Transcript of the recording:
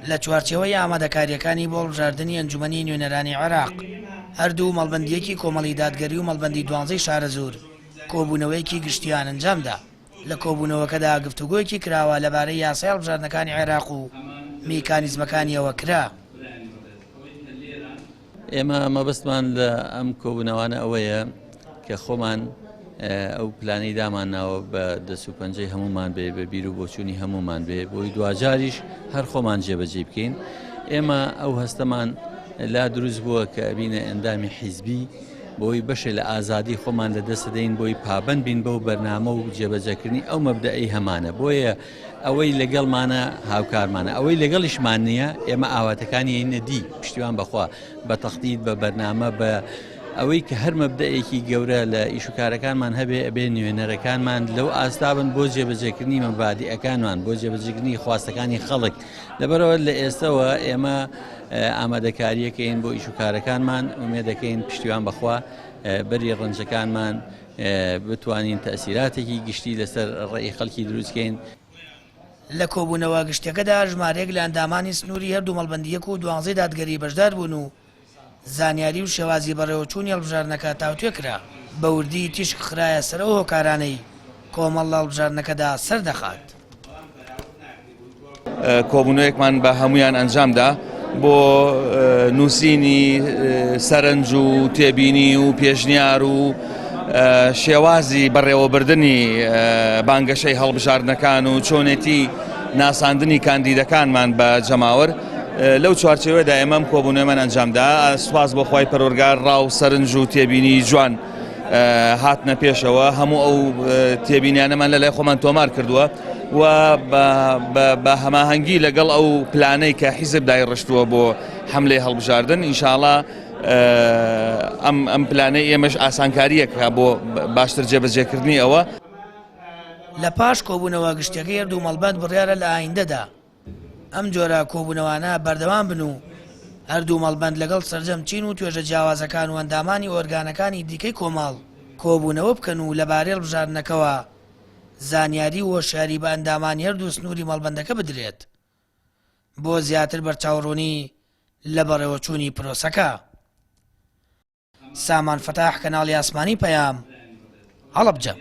لە چوارچێوەی ئامادەکارییەکانی بۆ هەڵبژاردنی ئەنجومەنی نوێنەرانی عێراق، هەردوو مەڵبەندییەکی کۆمەڵی دادگەری و مەڵبەندی دوانزەی شارەزوور کۆبوونەوەیەکی گشتییان ئەنجامدا. لە کۆبوونەوەکەدا گفتوگۆیەکی کراوە لەبارەی یاسای هەڵبژاردنەکانی عێراق و میکانیزمەکانییەوە کرا. ئێمە مەبەستمان لە ئەم کۆبوونەوانە ئەوەیە کە خۆمان ئەو پلانەی دامان ناوە بە دەست و پەنجەی هەمومان بێ بە بیر و بۆچوونی هەمومان بێ بۆی دواجاریش هەر خۆمان جێبەجێ بکەین ئێمە ئەو هەستەمان لا دروست بووە کە ئەبینە ئەندامی حیزبی بۆی بەشێ لە ئازادی خۆمان لە دەست دەین بۆی پابند بین بەو بەرنامە و جێبەجەکردنی ئەو مەبدەئی هەمانە بۆیە ئەوەی لەگەڵمانە هاوکارمانە ئەوەی لەگەڵیشمان نییە ئێمە ئاواتەکانی یەینە دی پشتیوان بەخوا بە تەختیت بە بەرنامە بە ئەوەی کە هەر مەبدەئێکی گەورە لە ئیش و کارەکانمان هەبێ ئەبێ نوێنەرەکانمان لەو ئاستا بن بۆ جێبەجێکردنی مەبادیئەکانمان بۆ جێبەجێکردنی خواستەکانی خەڵک لەبەرەوە لە ئێستەوە ئێمە ئامادەکاریەکەین بۆ ئیش و کارەکانمان ئومێ دەکەین پشتیوان بەخوا بەری ڕەنجەکانمان بتوانین تەئسیراتێکی گشتی لەسەر ڕێی خەڵکی دروستکەین. لە کۆبوونەوە گشتیەکەدا ژمارەیەک لە ئەندامانی سنووری هەردوو مەڵبەندی یەک و دوانزەی دادگەری بەشداربوون و زانیاری و شێوازی بەڕێوەچوونی هەڵبژاردنەکە تاوتوێ کرا، بە وردی تیشک خرایە سەر ئەو هۆکارانەی کۆمەڵ لە هەڵبژاردنەکەدا سەردەخات. کۆبوونەوەیەکمان بە هەمویان ئەنجامدا بۆ نووسینی سەرنج و تێبینی و پێشنیار و شێوازی بەڕێوەبردننی بانگەشەی هەڵبژاردنەکان و چۆنێتی ناساندنی کاندیدەکانمان بە جەماوەر لەو چوارچێوەدا ئێمەم کۆبوونەوەمان ئەنجامدا سوپاس بۆ خوای پەروەردگار ڕا و سەرنج و تێبینی جوان هاتنە پێشەوە هەموو ئەو تێبینیانەمان لە لای خۆمان تۆمار کردووە و بە هەماهەنگی لەگەڵ ئەو پلانەی کە حیزب دایڕشتووە بۆ حملەی هەڵبژاردن ئینشاڵا ئەم ئەم پلانەی ئێمەش ئاسانکاریەکە بۆ باشتر جێبەجێکردنی ئەوە. لە پاش کۆبوونەوە گشتیەکەی هەردوو مەڵبەند بڕیارە لە ئایندەدا ئەم جۆرە کۆبوونەوانە بەردەوام بن و هەردوو مەڵبەند لەگەڵ سەرجەم چین و توێژە جیاوازەکان و ئەندامانی ئۆرگانەکانی دیکەی کۆمەڵ کۆبوونەوە بکەن و لەبارەی هەڵبژاردنەکەوە زانیاری و هۆشیاری بە ئەندامانی هەردوو سنووری مەڵبەندەکە بدرێت بۆ زیاتر بەرچاوڕوونی لە بەڕێوەچوونی پرۆسەکە. سامان فەتاح کەناڵی ئاسمانی پەیام، هەڵەبجە.